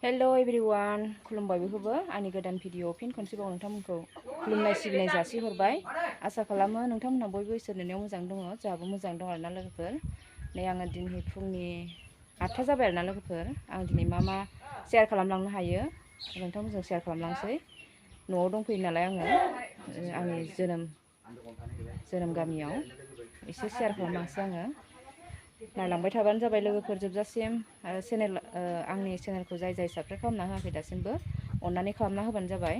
Hello everyone खुलुमबाय बयखौबो आंनि गोदान भिडिअ फिन खनसेबाव नोंथांमोनखौ खुलुमनाय सिबिनाय जासिहरबाय आसा खालामो नोंथांमोनहा बयबो इसोरनि अननायाव मोजां दङ जोंहाबो मोजां दं आरोना लोगोफोर नै आङो दिनै फुंनि 8था जाबाय आरोना लोगोफोर आं दिनै मा शेयार खालामलांनो हायो नोंथांमोनजों शेयार खालामलांसै न'आव दंफैयो नालाय आङो आंनि जोनोम गामियाव एसे शेयार खालामलांसै आङो नायलांबाय थाबानो जाबाय लोगोफोर जोबजासिम आरो आंनि चेनेलखौ जाय साबस्क्राइब खालामना होआखै दासिमबो अननानै खालामना होबानो जाबाय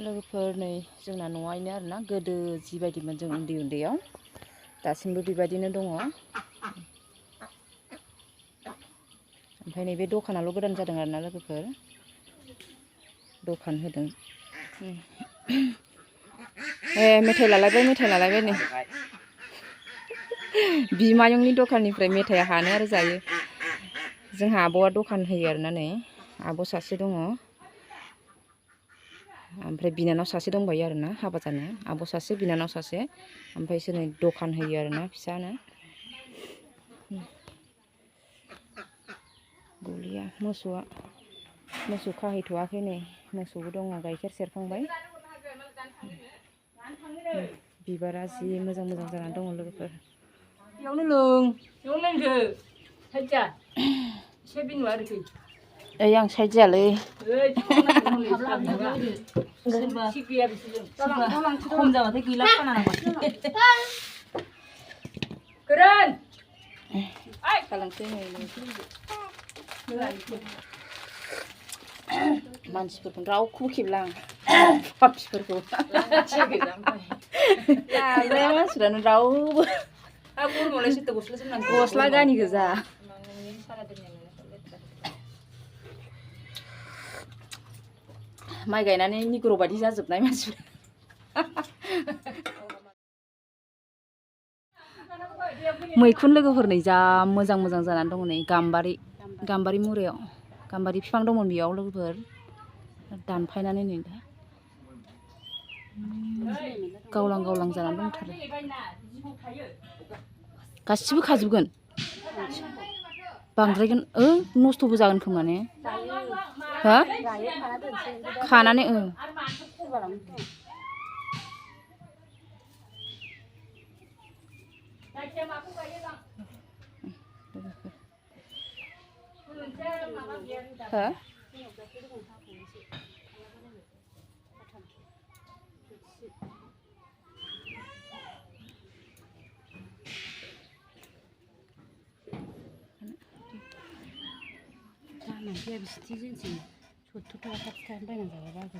लोगोफोर नै जोंना न'आवनो आरोना गोदो जिबायदिमोन जों उन्दैयाव दासिमबो बेबायदिनो दङ ओमफ्राय नैबे दखानाल' गोदान जादों आरोना लोगोफोर दखान होदों मेथाइ लालायबाय नै बिमायंनि दखाननिफ्राय मेथाइ हानो आरो जायो जोंहा आब'आ दखान होयो आरोना नै आब' सासे दङ ओमफ्राय बिनानाव सासे दंबायो आरोना हाबा जानो आब' सासे बिनानाव सासे ओमफ्राय इसोर नै दखान होयो आरोना फिसानो गलिया मोसौ खाहैथ'वाखै नै मोसौबो दङ गाइखेर सेरखांबाय बिबारा जि मोजां जानानै दङ लोगोफोर बेयावनो लोंदो साइजा एसे बिनु आरोखि ओइ आं साइज जायालै खम जाबाथाय गैला खाना गोरोन मानसिफोरखौ रावखौबो खेबला आं पापिफोरखौ मानसिफ्रानो रावबो गस्ला गानि गोजा माइ गायनानै निग्र' बायदि जाजोबनाय मानसिफोर मैखुन लोगोफोर नै जा मोजां जानानै दङ नै गाम्बारि मुरायाव गाम्बारि बिफां दंमोन बेयाव लोगोफोर दानफायनानै नै दा गावलां जानानै दंथारो गासिबो खाजोबगोन बांद्रायगोन नस्थ'बो जागोन खोमा ने हो खानानै हो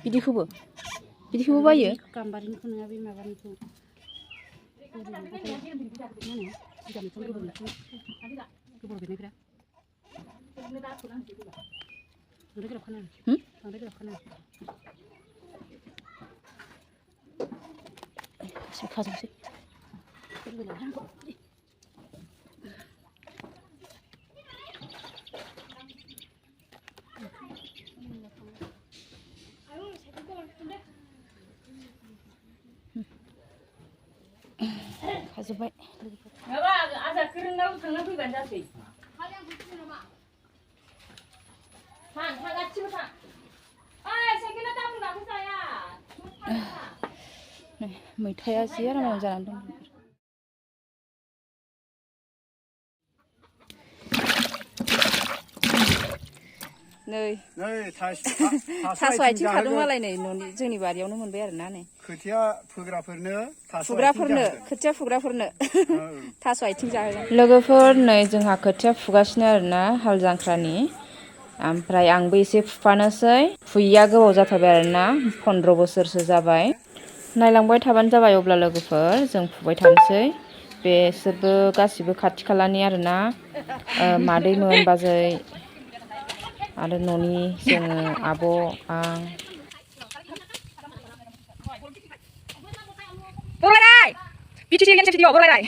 बिदिखौबो बायो गाम्बारिनिखौ नङा बे माबानिखौ खाजोबसै खाजोबबाय मैथाया जि आराम जानानै दं नै थास' आथिं खादों मालाय नै न'नि जोंनि बारियावनो मोनबाय आरोना नै खोथिया फोग्राफोरनो खोथिया फुग्राफोरनो थास' आथिं जाहोगोन लोगोफोर नै जोंहा खोथिया फुगासिनो आरोना हाल जांख्रानि ओमफ्राय आंबो एसे फुफानोसै फुयैया गोबाव जाथारबाय आरोना 15 बोसोरसो जाबाय नायलांबाय थाबानो जाबाय अब्ला लोगोफोर जों फुबाय थानोसै बेसोरबो गासिबो खाथि खालानि आरोना मादैमोन बाजै आरो न'नि जोङो आब' आं बोराय बिटिसि एनसे भिडिअ बोराय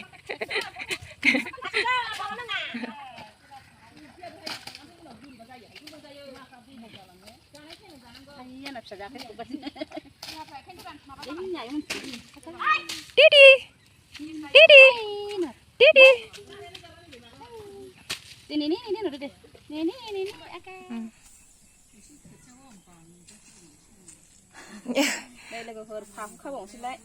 Ini Đây लोगोफोर फाफु खाबावनोसैलाय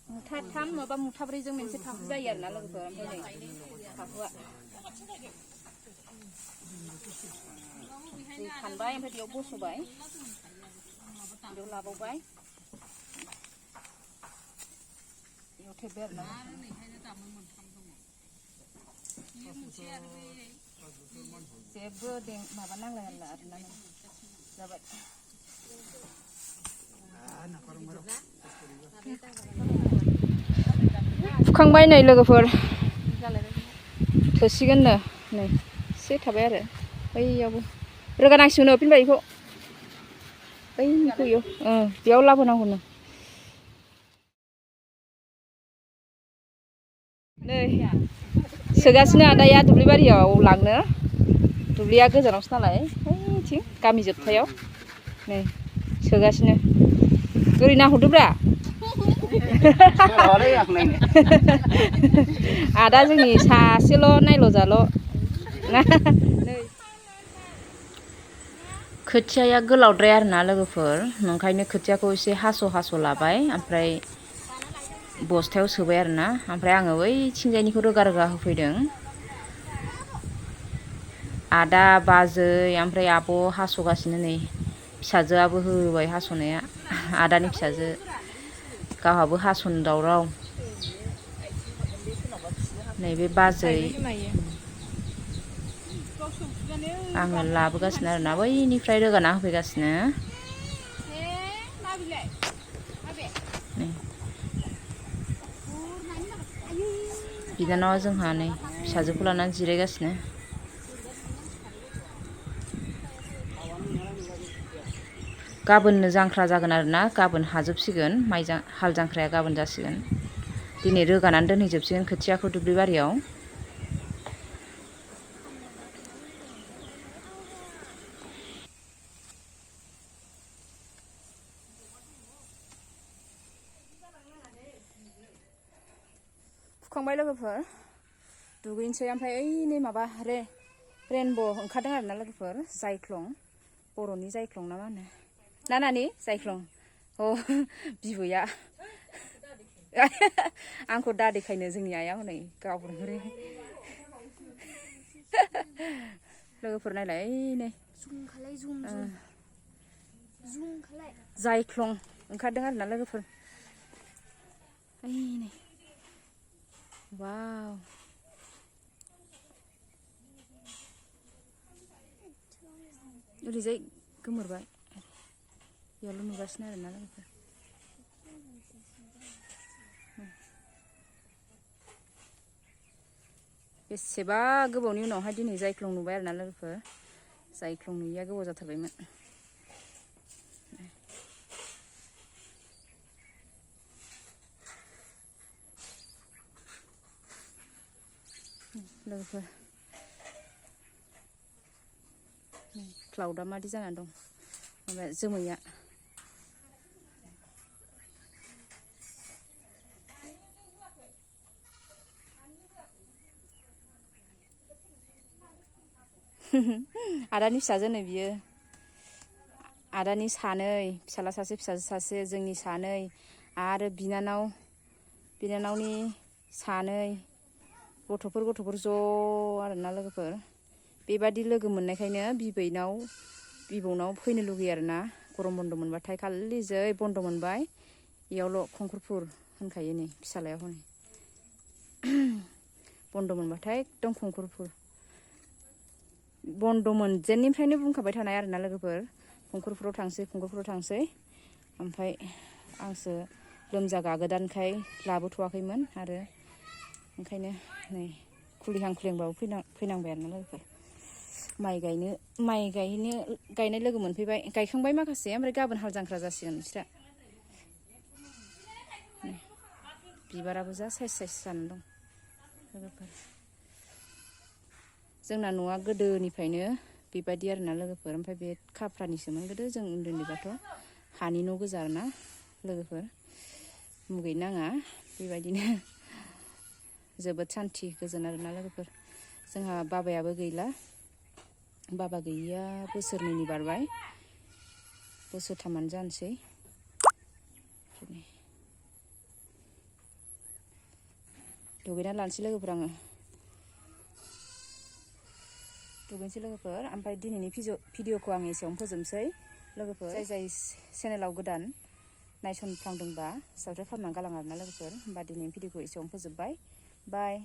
मुथाथाम नङाबा मुथाब्रैजों मोनसे फाफु जायो आरोना लोगोफोर ओमफ्राय नै फाफुआ दै खानबाय ओमफ्राय बेयाव बस'बाय बेयाव लाबावबाय बेयाव थेबबाय आरोना जेबो माबा नांलाया आरोना जाबाय फुखांबाय नै लोगोफोर थोसिगोननो नै एसे थाबाय आरो बैयावबो रोगानांसिगोन फिनबाय बेखौ बैखौ बेयाव लाबोनांगौनो नै सोगासिनो आदाया दुब्लि बारियाव लांनो दुब्लिया गोजानावसो नालाय बैथिं गामि जोबथायाव नै सोगासिनो ओरै नाहरदोब्रा आदा जोंनि सासेल' नायल' जाल' खोथियाया गोलावद्राय आरोना लोगोफोर ओंखायनो खोथियाखौ एसे हास' लाबाय ओमफ्राय बस्थायाव सोबाय आरोना ओमफ्राय आङो बैथिंजायनिखौ रोगा होफैदों आदा बाजै ओमफ्राय आब' हास'गासिनो नै फिसाजोआबो होबाय हास'नाया आदानि फिसाजो गावहाबो हास'नो दावराव नैबे बाजै आङो लाबोगासिनो आरोना बैनिफ्राय रोगाना होफैगासिनो बिनानावा जोंहा नै फिसाजोखौ लानानै जिरायगासिनो गाबोननो जांख्रा जागोन आरोना गाबोन हाजोबसिगोन हाल जांख्राया गाबोन जासिगोन दिनै रोगानानै दोनहैजोबसिगोन खोथियाखौ दुब्लि बारियाव फुखांबाय लोगोफोर दुगैनोसै ओमफ्राय नै माबा रेनब' ओंखारदों आरोना लोगोफोर जायख्लं बर'नि जायख्लं ना मा होनो नानानि जायख्लं बिबैया आंखौ दादैखायनो जोंनि आइया हनै गावहरो लोगोफोर नायलाय नै जायख्लं ओंखारदों आरोना लोगोफोर नै वाव ओरैजाय गोमोरबाय बेयावल' नुगासिनो आरोना लोगोफोर बेसेबा गोबावनि उनावहाय दिनै जायख्लं नुबाय आरोना लोगोफोर जायख्लं नुयैया गोबाव जाथारबायमोन लोगोफोर क्लाउडा मादि जानानै दं माबा जोमैया आदानि फिसाजोनो बियो आदानि सानै फिसाला सासे फिसाजो सासे जोंनि सानै आरो बिनानावनि सानै गथ'फोर ज' आरोना लोगोफोर बेबादि लोगो मोननायखायनो बिबौनाव फैनो लुगैयो आरोना गरम बन्द मोनबाथाय खालि जै बन्द मोनबाय बेयावल' खंखरफुर होनखायो नै फिसालाया हनै बन्द मोनबाथाय एकदम खंखरफुर बन्द मोनजेननिफ्रायनो बुंखाबाय थानाय आरोना लोगोफोर खंखरफुराव थांसै ओमफ्राय आंसो लोमजा गागोदानखाय लाबोथ'वाखैमोन आरो ओंखायनो नै खुलिहांबाबो फैनांबाय आरोना लोगोफोर गायनाय लोगो मोनफैबाय गायखांबाय माखासे ओमफ्राय गाबोन हाल जांख्रा जासिगोन बिस्रा बिबाराबो जा साइस जानानै दं लोगोफोर जोंना न'आ गोदोनिफ्रायनो बेबायदि आरोना लोगोफोर ओमफ्राय बे खाफ्रानिसोमोन गोदो जों उन्दैनिबाथ' हानि न' गोजा आरोना लोगोफोर मुगै नाङा बेबायदिनो जोबोद सान्थि गोजोन आरोना लोगोफोर जोंहा बाबायाबो गैला बाबा गैयिया बोसोरनैनि बारबाय, बोसोरथामानो जानोसै। दुगैना लानोसै लोगोफोर आङो। दुगैनोसै लोगोफोर, ओमफ्राय दिनैनि भिडिअखौ आं एसेयावनो फोजोबनोसै लोगोफोर। जाय चेनेलाव गोदान नायसनफ्लांदोंबा साबस्क्राइब खालामनानै गालां आरोना लोगोफोर। होमबा दिनैनि भिडिअखौ एसेयावनो फोजोबबाय। बाय।